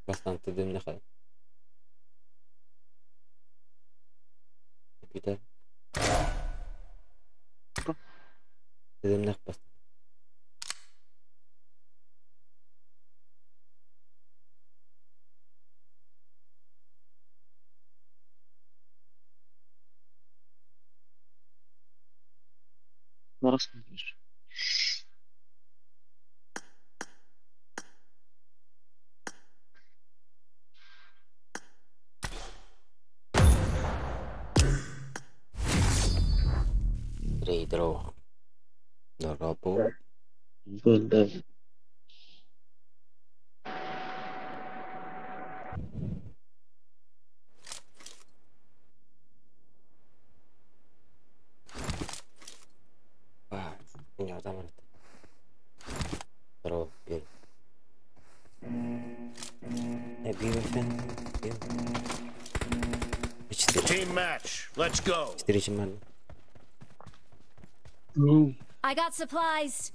Бастаан дымнах. Компьютер. Дымнах бас. Зараз не. Рейдро. Дорогу. Да. А, не, там это. Здорово, бери. Четыре. Team match. Let's go. Четыре чемана. Ну, I got supplies.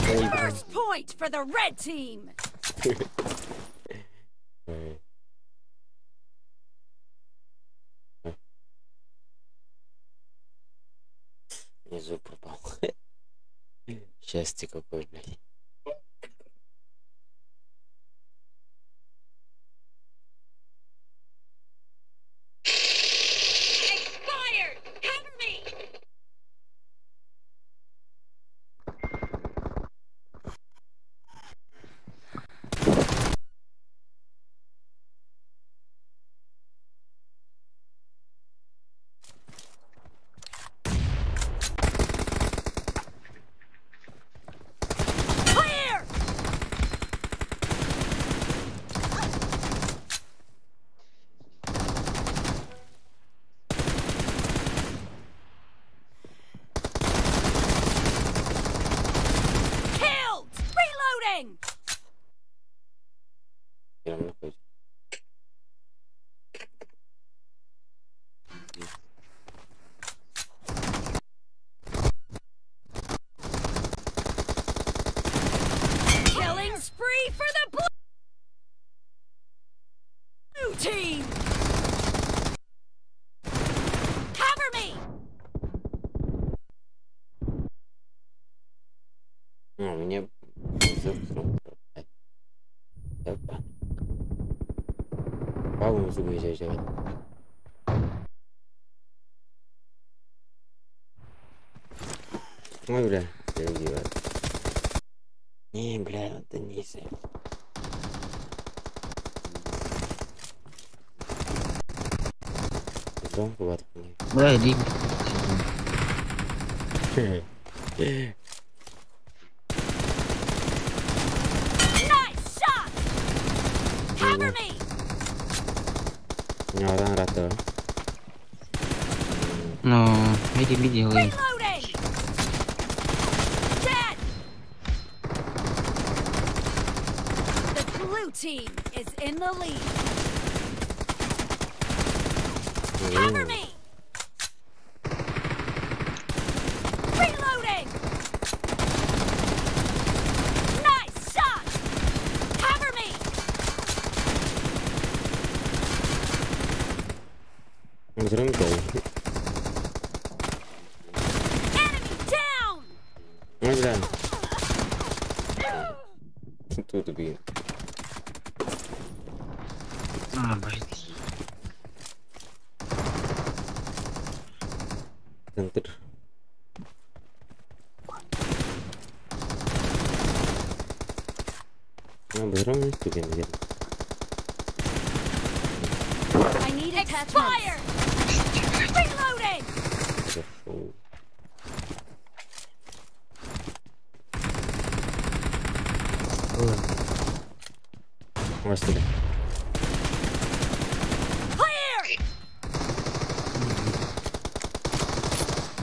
Ой, блин. First point for the red team. Ой. Ой. Мне зуб пропал. Счастье какое, блядь. Expired. Cover me. Clear. Killed. Reloading. Я нахуй. Killing spree for the blue team. Cover me. Ну, мне зуб сразу пропадает. Опа. Палым зубы взять. Ой, бля, я убиваю. Не, бля, это не сам. Громко воткни. бля, иди. Nice shot. Cover me. Orang rata. Ну, иди, делай. Reloading. Dead. The blue team is in the lead. Cover me. Reloading. Nice shot. Cover me. Громко. Enemy down. Ой, бля. Тут убил. А, блин. Центр. Ну, огромный студент где-то. I need attachments. Reloading. Зашел. Господи. Clear.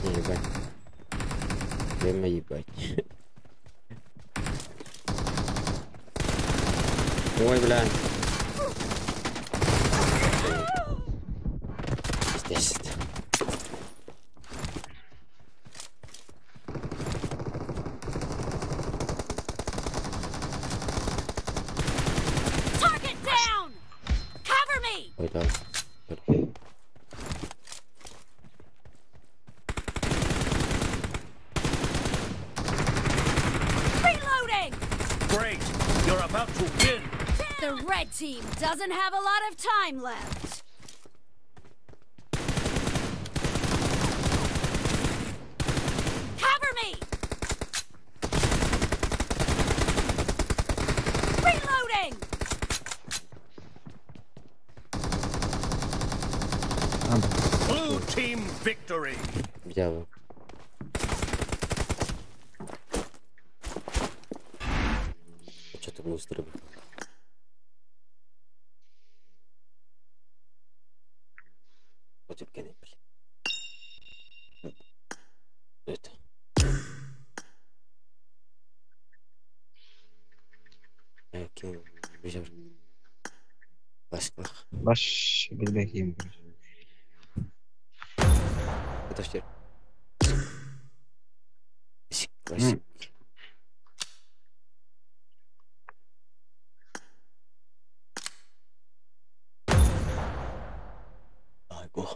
Не, ебать. Прямо ебать. Ой, бля. Пиздец. Взял. Reloading! Great. You're about to win. The red team doesn't have a lot of time left. Cover me! Reloading! Blue team victory. Взял. Что-то быстро. Это. Баш билбэким. Это что? Классик. Айго.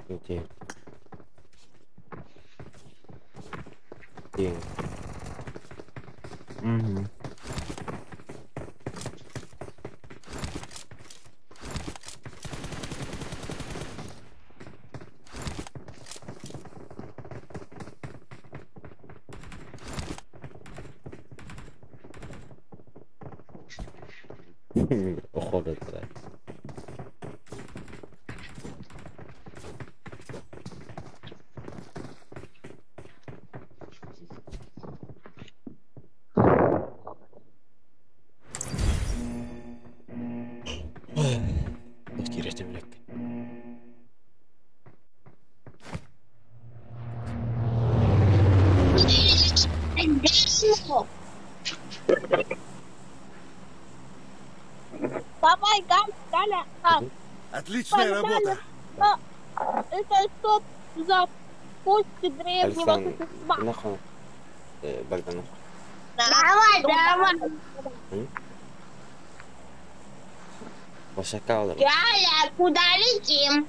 Где? Где? Угу. Уходит, да. Давай, Галя, Галя, а, Отличная работа. А, это что за кости древнего Александр, существа? нахуй. Богданов. Давай, давай. Вашакал. Галя, куда летим?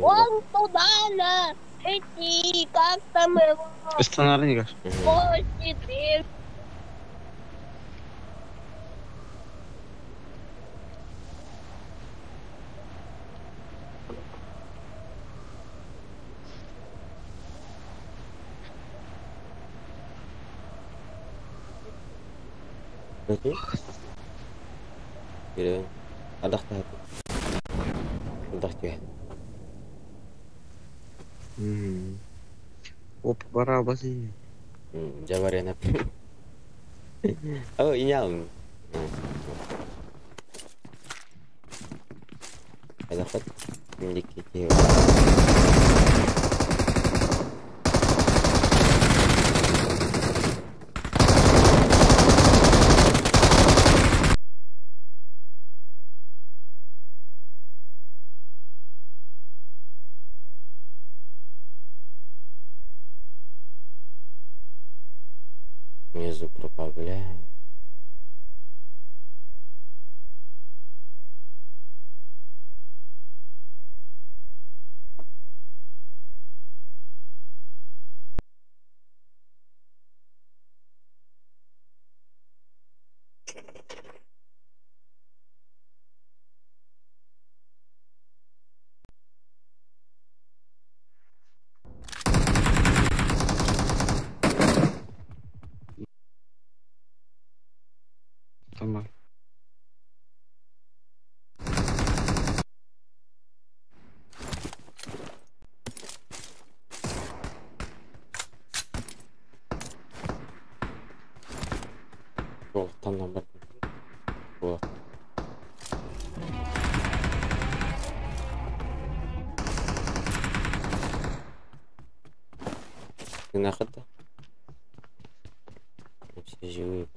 Он туда на эти, как там его, Станарникаш. кости древнего. Оп, бара басын. Жабарена. Oh, inyam. Dapat memiliki Внизу пропал, бля. Тыыннааххыт да? Все живые.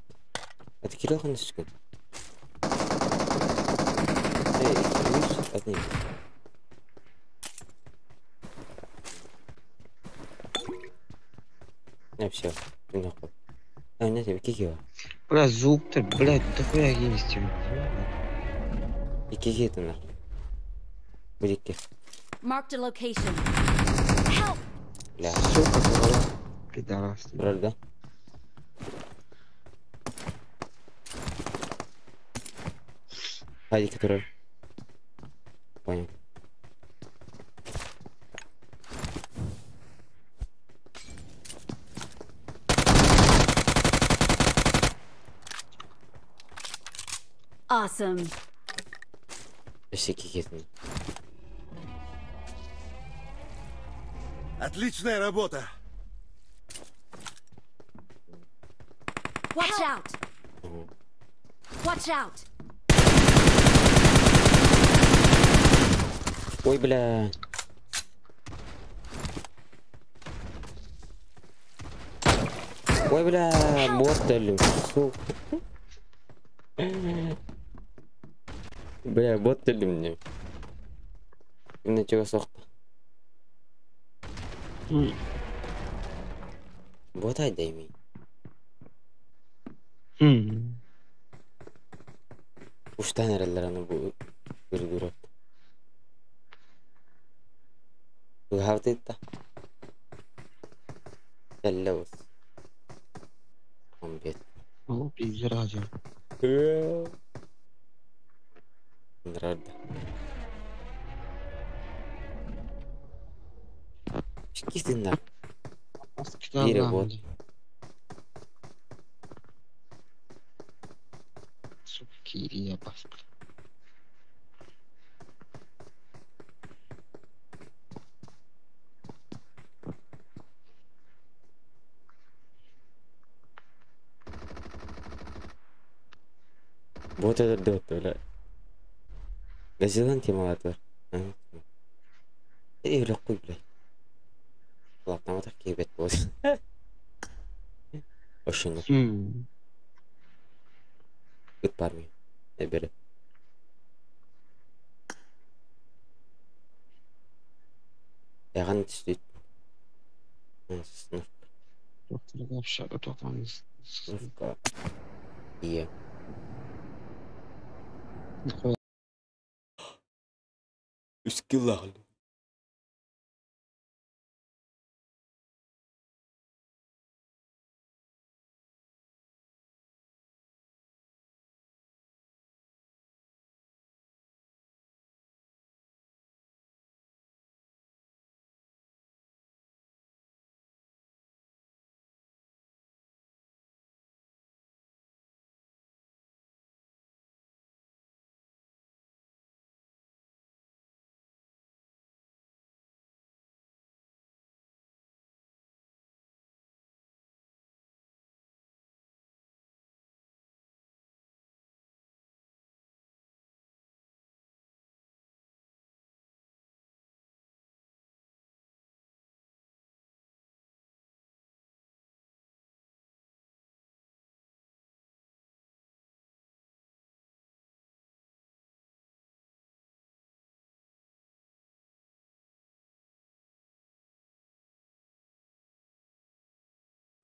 Это Кирилл ханна түскүн? Эй, видишь, одни. Не, все, нахуй. А, нет, я кики. Бля, звук-то, блядь, дохуя есть. Икки это нахуй. Будикки. Marked a location. Help! Бля, Сука, голова. Пидорас. правда? Хайди, который. Понял. Awesome. Өссө икки. Отличная работа! Watch out! Watch out! Ой, бля. Ой, бля, бот өллүм, сука. Бля, бот өллүм не. Кимне чего сохта. Бот айдайми. Уштан эрэллэр аны бу үргүрөт. Туһавтыта. Кэллэ ус. Омбет. О, пиздец, радио. Нрарда. Кистинна. Бире бот. Сука, Кирия, паспорт. Бот өлөрдө бля. Газелан темалатыр. Эй, өлөк бля. Лаптаматах кебет бот. Ошону. Ыт бар ми. Эбере. Яган түстүт. Сныфка. Сныфка. Ие. Үскилал.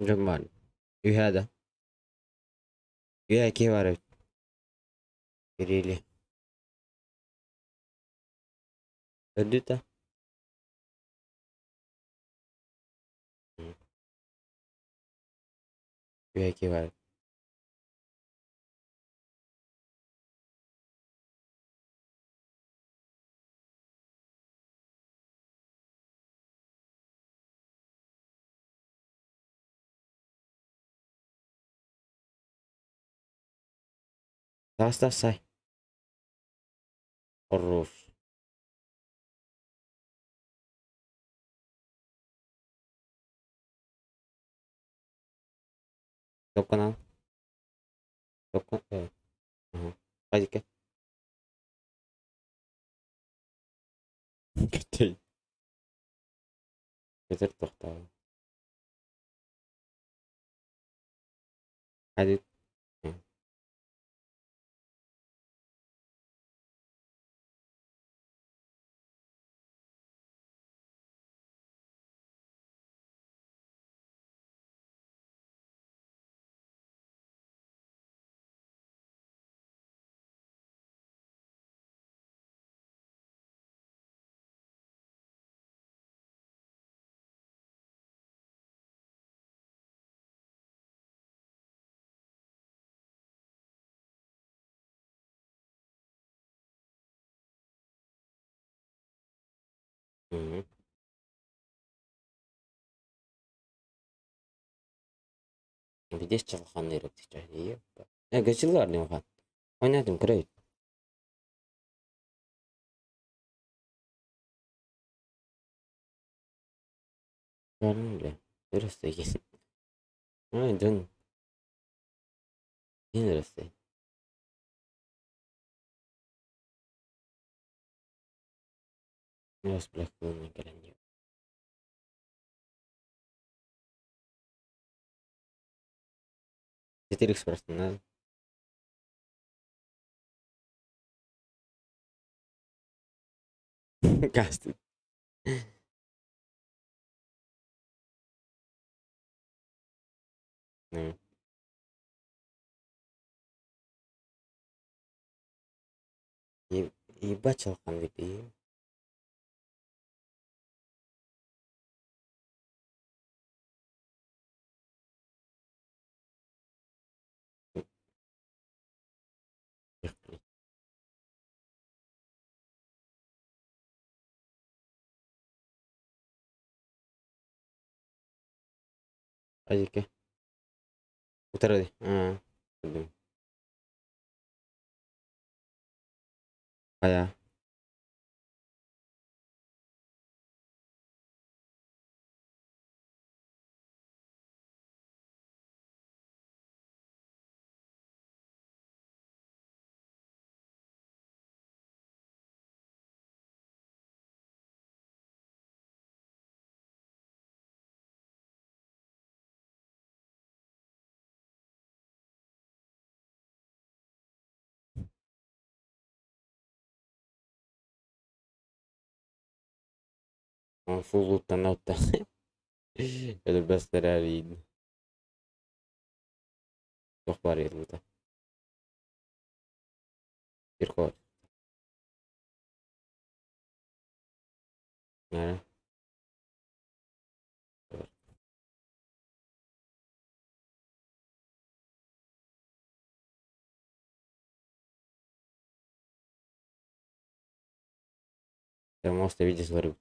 Нормально. Үһәдә. Үһә ки бар бит. Кирилли. Өлдү Үһә ки бар. Тас тас сай. Хорош. Топ канал. Топ канал. Ага. Хайдика. Көтей. Көтер тоқтау. Hadi. Мм. Видишь, чалханныыр Э, гачылар не ухан. Ойнадым көрөйт. Көрүн бile. Өрөстө ген. Ой, дьон. Ген өрөстө. Өрөс билек кылынан кэлэн диyor. 4 просто надо. Кастинг. Ну. Ебать чалхан дип. Азике. Утары. Аа. Көрдүм. Хайа. Full loottan Өлөрбөстөр ин. Туох баар лута. Киркор. Нара. Ты можете видеть свою.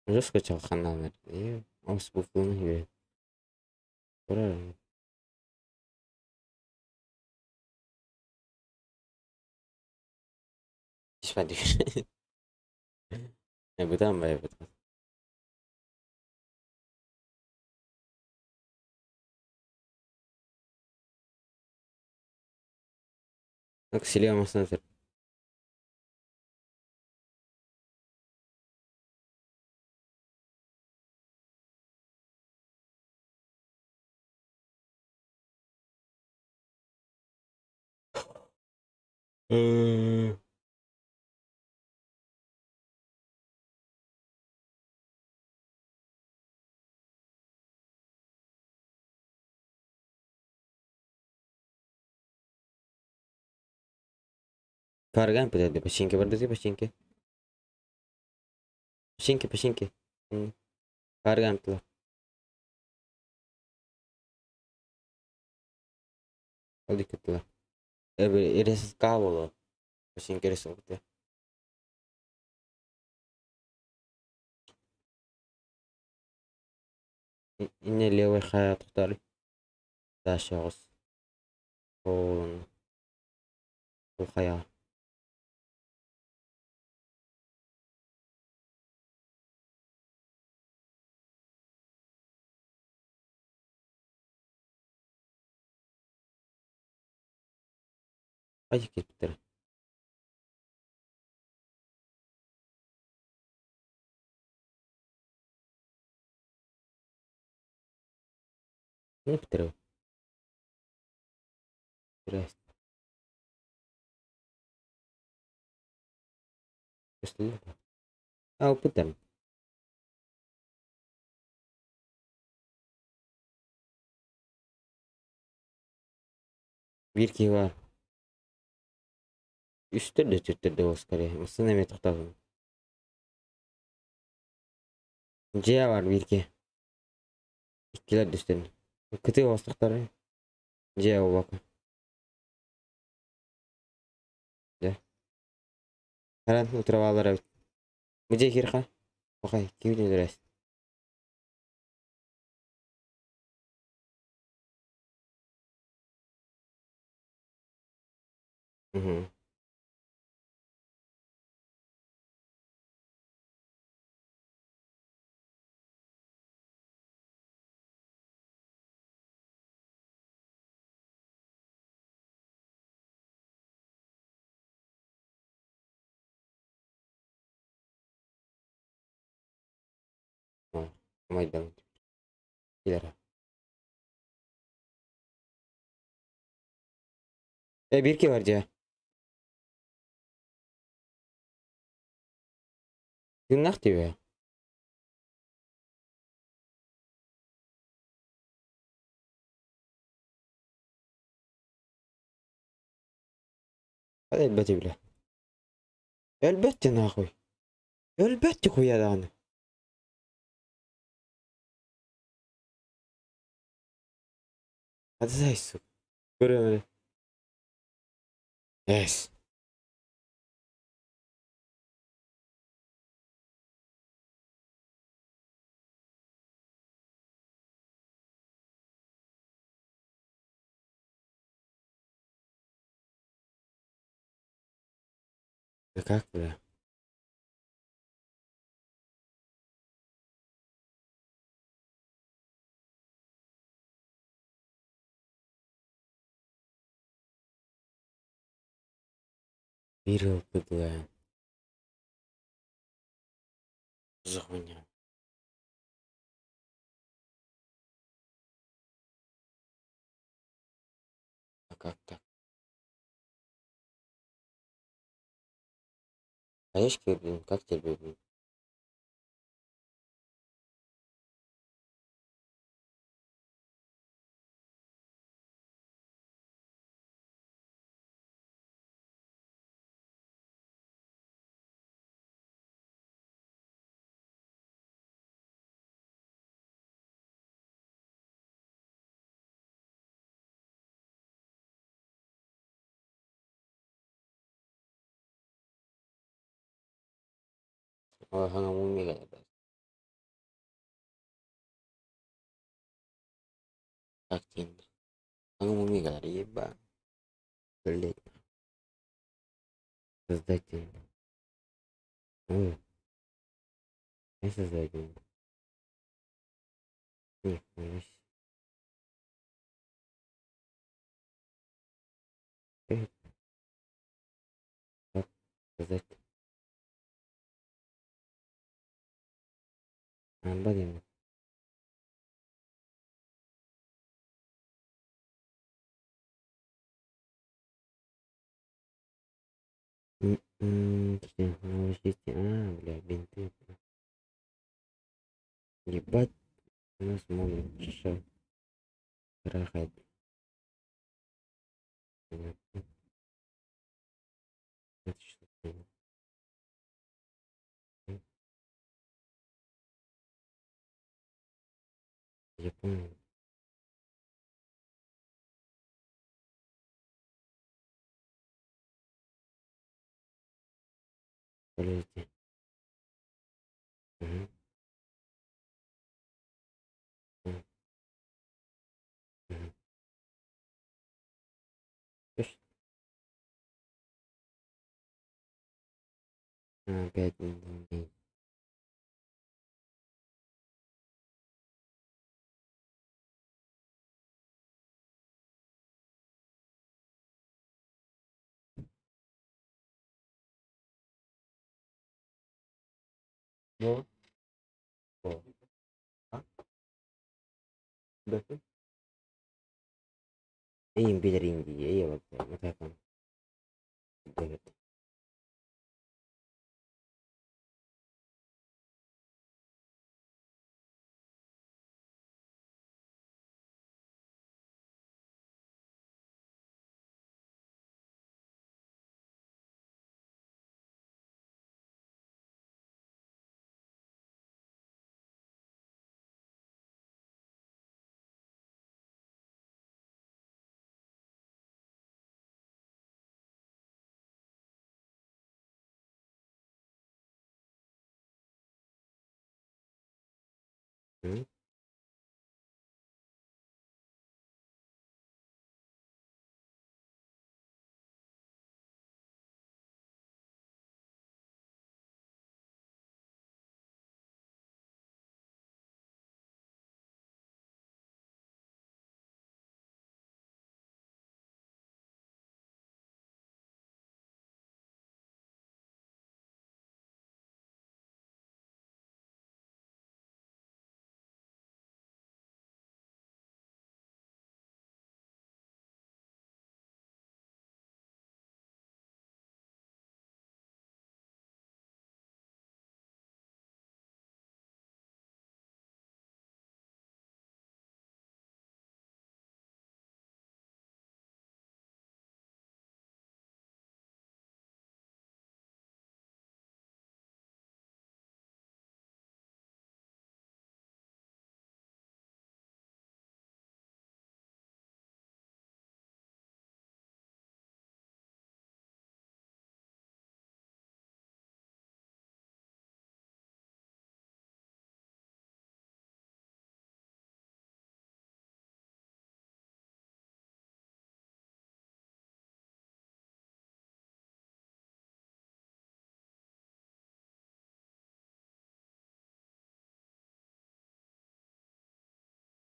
Жестко чалханнан э ос букваны үе. Ура. Испадик. Бытан бай бытан. Так, селе масна. Фарган подойди, починки, подожди, починки. Починки, починки. Фарган тла. Ол дикки тла. Эрес каболо. Починки эрес окте. Инньэ левый хайа тохтоорой. Дальше оҕус. Ол ол хайаҕа. Хайа киирбиттэрэ. Не бүтэрэ. Здрасте. Көстүллэр. А, опытым. Биир киһи баар. Үстэр да түөртэр да буолуо скорее. Массыына эмиэ тохтоотум. Дьиэ баар биир киһи. Иккилэр да үстэр. Кытыы оҕустахтара. Дьиэ буолбакка. Дьэ. Харан утравалар эбит. Бу дьиэ киирхэ. Бакай, ким өлөрөс? Мгм. Майдан килэрэ. Э, биир киһи бар дьиэ. Тыыннаах диэбэ. Өлбөт бile. Өлбөт нахуй. Өлбөт хуя даҕаны. Hadi сука. Көрөмөрө. Yes. Да как, бля? Биир ылбыт бля. За хуйня. А как так? Орешки, блин, как тебе, блин? Ой, Как тебе? Блять. Создатель. Ой. Я создатель. Нихуя себе. Как создать? А, блин. Наложите. А, бля, бинты. Ебать. У нас могут шо. Трахать. Понятно. Это что такое? Я понял. Подожди. Угу. Опять. Бу. Бу. А? Бэкэ. Эйин билэрин дии, эйэ матакам. Дэгэт. М?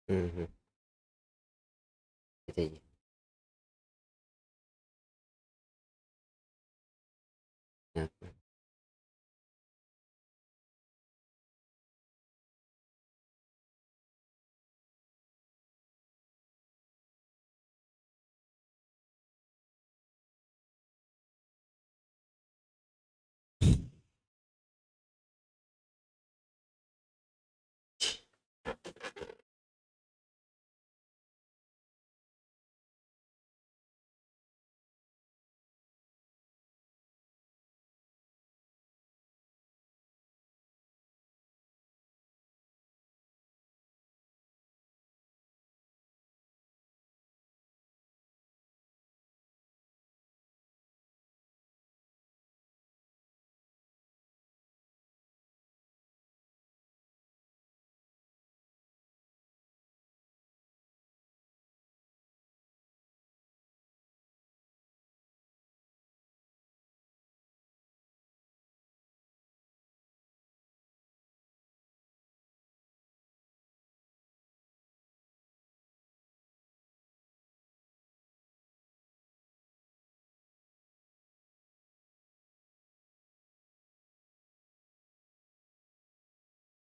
Мгм. Это.